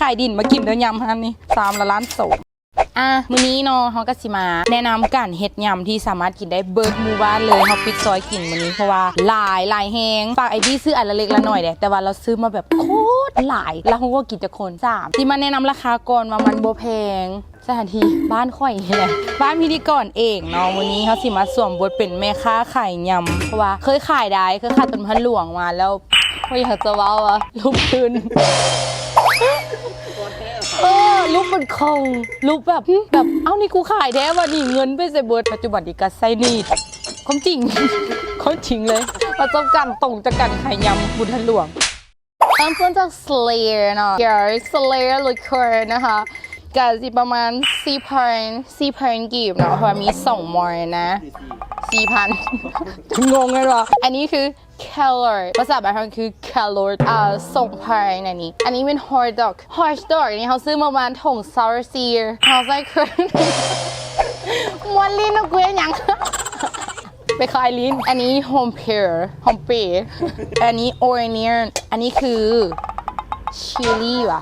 ຂາຍດິນມາກິນເດີ ຍຳຮ້ານນີ້ ຊາມລະລ້ານສອງ. ອ່າ ມື້ນີ້ເນາະ ເຮົາກໍຊິມາແນະນຳການເຮັດຍຳທີ່ສາມາດກິນໄດ້ເບິດໝູ່ບ້ານເລີຍ. ເຮົາປິດຊອຍກິນມື້ນີ້ ເພາະວ່າຫຼາຍ ຫຼາຍແຮງ. ຝາກອ້າຍບີຊື້ອັນລະເລັກລະໜ້ອຍເດ້ ແຕ່ວ່າລາວຊື້ມາແບບໂຄດຫຼາຍ ລາວຮູ້ວ່າກິນຈັກຄົນ? ສາມ. ຊິມາແນະນຳລາຄາກ່ອນວ່າມັນບໍ່ແພງ. ສະຖານທີ່ບ້ານຂ້ອຍນີ້ແຫຼະ ບ້ານພິທີກອນເອງເນາະ. ມື້ນີ້ເຮົາຊິມາສວມບົດເປັນແມ່ຄ້າຂາຍຍຳ ເພາະວ່າເຄີຍຂາຍໄດ້ ເຄີຍຂາຍຕົນພັນຫຼວງມາແລ້ວ ບໍ່ຢາກຈະເວົ້າວ່າຫຼຸບທຶນ ເອີ ຫຼຸບເປັນຂອງ ຫຼຸບແບບ ແບບ ເອົ້າ ນີ້ກູຂາຍແທ້ວະນີ້ ເງິນໄປໃສເບິດ? ປັດຈຸບັນນີ້ກໍໃຊ້ໜີ້ ຄວາມຈິງ ຄວາມຈິງເລີຍ ປະສົບການຕົງຈາກການຂາຍຍຳບຸນທັນຫຼວງ. ເລີ່ມຕົ້ນຈາກ Slayer ເນາະ Slayer Liquor ນະຄະ ກະຊິປະມານສີ່ພັນ ສີ່ພັນກີບເນາະ ເພາະວ່າມີສອງມອຍນະ ສີ່ພັນ ງົງແມ່ນບໍ່? ອັນນີ້ຄື Calor ພາສາບ້ານເຮົາຄື Calor ອ່າ ສອງພັນ ອັນນີ້. ອັນນີ້ແມ່ນ Hot Dog Hot Dog ນີ້ເຮົາຊື້ມາປະມານຖົງຊາວສີ່ ເຮົາໃສ່ເຄື່ອງ ມ່ວນລີ້ນເນາະ ກູເຮັດຫຍັງ? ໄປຂາຍລີ້ນ. ອັນນີ້ຫອມເພັດ ຫອມເປ ອັນນີ້ Onion ອັນນີ້ຄື Chili ຫວາ?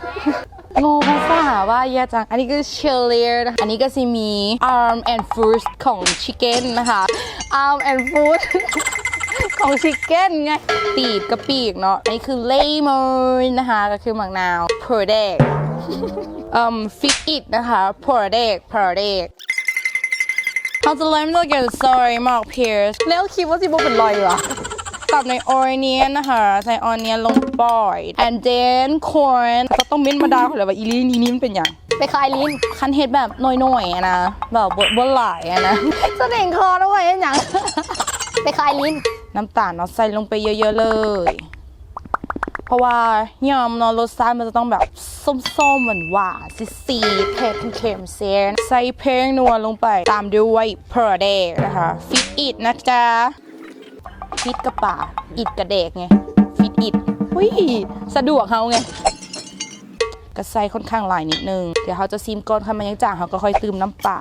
ໂງ່ ພາສາວ່າແຍ່ຈັງ. ອັນນີ້ຄື Chili ນະ. ອັນນີ້ກໍຊິມີ Arm and Foot ຂອງ Chicken ນະຄະ Arm and Foot ຂອງ Chicken ໄງ ຕີບກັບປີກເນາະ. ອັນນີ້ຄື Lemon ນະຄະ ກໍຄືໝາກນາວ. Product ເອີ່ມ Fit It ນະຄະ Product Product ເຮົາຈະເລີ່ມດ້ວຍການໃສ່ໝາກເພັດ ແລ້ວຄິດວ່າຊິບໍ່ເປັນລອຍຫວາ? ຕາມດ້ວຍ Onion ນະຄະ ໃສ່ Onion ລົງໄປ and then corn ກໍຕ້ອງເມັ້ນມາດ່າຂ້ອຍແລ້ວວ່າ ອີ່ຫຼີ່ນີ້ມັນເປັນຫຍັງ? ໄປຂາຍລີ້ນ. ຄັນເຮັດແບບໜ້ອຍໆ ອະນະ ແບບບໍ່ ບໍ່ຫຼາຍອະນະ ສະເໜັງຄໍເນາະ ໄວ້ເຮັດຫຍັງ? ໄປຂາຍລີ້ນ. ນ້ຳຕານເນາະ ໃສ່ລົງໄປເຍີະໆ ເລີຍ ເພາະວ່າຍຳເນາະ ລົດຊາດມັນຈະຕ້ອງແບບສົ້ມໆ ຫວານໆ ຊີດໆ ເຜັດເຄັມແຊນ. ໃສ່ແປ້ງນົວລົງໄປ ຕາມດ້ວຍ Product ນະຄະ Fit It ນະຈ໊ະ. Fit ກະປາ It ກະແດກໄງ Fit It ອຸ້ຍ ສະດວກເຮົາໄງ. ກະໃສ່ຂ້ອນຂ້າງຫຼາຍນິດໜຶ່ງ. ດຽວເຮົາຈະຊີມກ່ອນ ຄັນມັນຍັງຈາງ ເຮົາກໍຄ່ອຍຕື່ມນ້ຳປາ.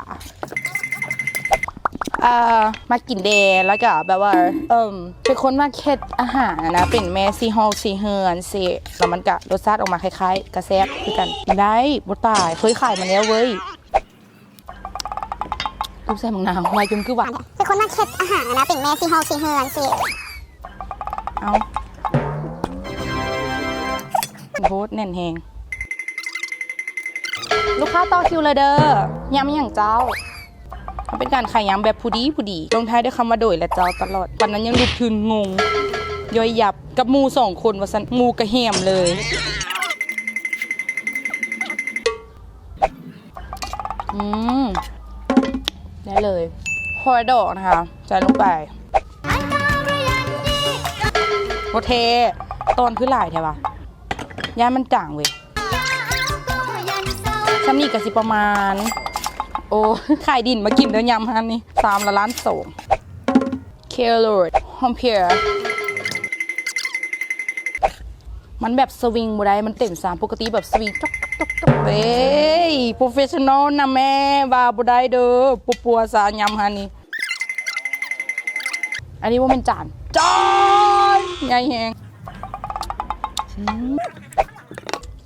ອ່າ ມັກກິນແດ່ ແລ້ວກະແບບວ່າ ເອີ່ມ ເປັນຄົນມັກເຮັດອາຫານນະ ເປັນແມ່ຊີຮອກຊີເຮືອນຊີ້ ແລ້ວມັນກະລົດຊາດອອກມາຄ້າຍໆ ກະແຊບຄືກັນ. ກິນໄດ້ ບໍ່ຕາຍ ເຄີຍຂາຍມາແລ້ວເວີຍ. ລືມໃສ່ໝາກນາວ ໄວຈົນຄືຫວານ. ເປັນຄົນມັກເຮັດອາຫານນະ ເປັນແມ່ຊີຮອກຊີເຮືອນຊີ້. ເອົ້າ ໂພດແໜ້ນແຮງ. ລູກຄ້າຕໍ່ຄິວແລ້ວເດີ. ຍຳຫຍັງເຈົ້າ? ເຮົາເປັນການຂາຍຍຳແບບຜູ້ດີຜູ້ດີ ລົງທ້າຍດ້ວຍຄຳວ່າໂດຍ ແລະ ເຈົ້າ ຕະຫຼອດ. ປານນັ້ນຍັງລຸກທຶນ ງົງ ຍ່ອຍຍັບ ກັບໝູ່ສອງຄົນວ່າຊັ້ນ ໝູ່ກະແຮມເລີຍ. ອືມ ໄດ້ເລີຍ ໂຮລະດອກນະຄະ ໃສ່ລົງໄປ. ບໍ່ແທ້ ຕອນຄືຫຼາຍແທ້ວະ ຢ້ານມັນຈາງເວີຍ. ຊ່ຳນີ້ກະຊິປະມານ ໂອ້ ຂາຍດິນມາກິນເດີ ຍຳຮ້ານນີ້ ຊາມລະລ້ານສອງ. ແຄໂຣດ ຫອມເຜຍ ມັນແບບສະວິງບໍ່ໄດ້ ມັນເຕັມຊາມ. ປົກກະຕິແບບສະວິງ ຈົກ ຈົກ ຈົກ ເອີຍ ໂປຣເຟສຊັນນໍນະແມ່ ວ່າບໍ່ໄດ້ເດີ ປົວໆ ຊະ ຍຳຫັ້ນນີ້. ອັນນີ້ບໍ່ແມ່ນຈານ ຈານໃຫຍ່ແຮງ. ອືມ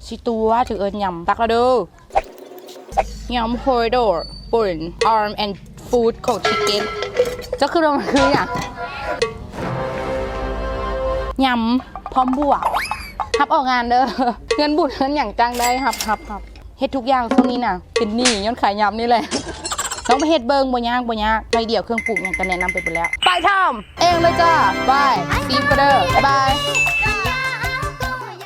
ຊິຕົວະ ຖືເອີ້ນຍຳ ຕັກແລ້ວເດີ. ຍຳໂຮລະດອກ ປົ່ນ Arm and Foot ຂອງ Chicken. ເຈົ້າຄິດວ່າມັນຄືຫຍັງ? ຍຳພ້ອມບວກ. ຮັບອອກງານເດີ. ເງິນບຸນເງິນຫຍັງຈ້າງໄດ້. ຮັບ ຮັບ ຮັບ. ເຮັດທຸກຢ່າງຊ່ວງນີ້ນະ ເປັນໜີ້ຍ້ອນຂາຍຍຳນີ້ແຫຼະ. ລອງໄປເຮັດເບິ່ງ ບໍ່ຍາກ ບໍ່ຍາກ. ໜ້ອຍດຽວ ເຄື່ອງປຸງຫຍັງກໍແນະນຳໄປເບິດແລ້ວ. ໄປທຳເອງເລີຍຈ້າ. ໄປ ຊີມກັນເດີ. ບາຍບາຍ.